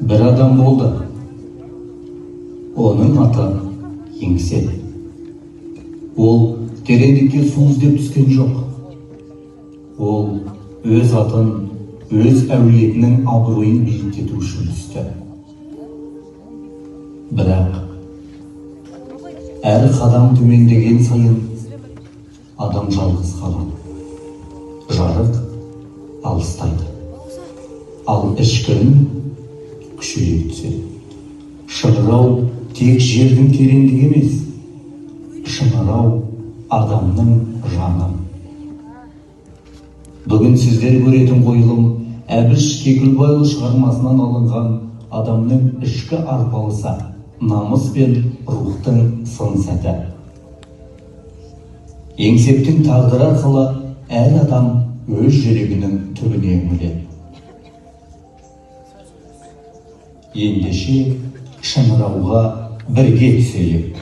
Бір адам болды. Оның аты Еңсеп. Ол тереңдікке су іздеп түскен жоқ. Ол өз атын, өз әулетінің абыройын биіктету үшін түсті. Бірақ әр қадам төмендеген сайын адам жалғыз қалады. Жарық алыстайды. Ал ішкі үн күшейе түседі. Шыңырау тек жердің тереңдігі емес, шыңырау адамның жаны. Бүгін сіздер көретін қойылым Әбіш Кекілбайұлы шығармасынан алынған адамның ішкі арпалысы, намыс пен рухтың сын сәті. Еңсептің тағдыры арқылы әр адам өз жүрегінің түбіне үңіледі. Ендеше шыңырауға бірге түсейік.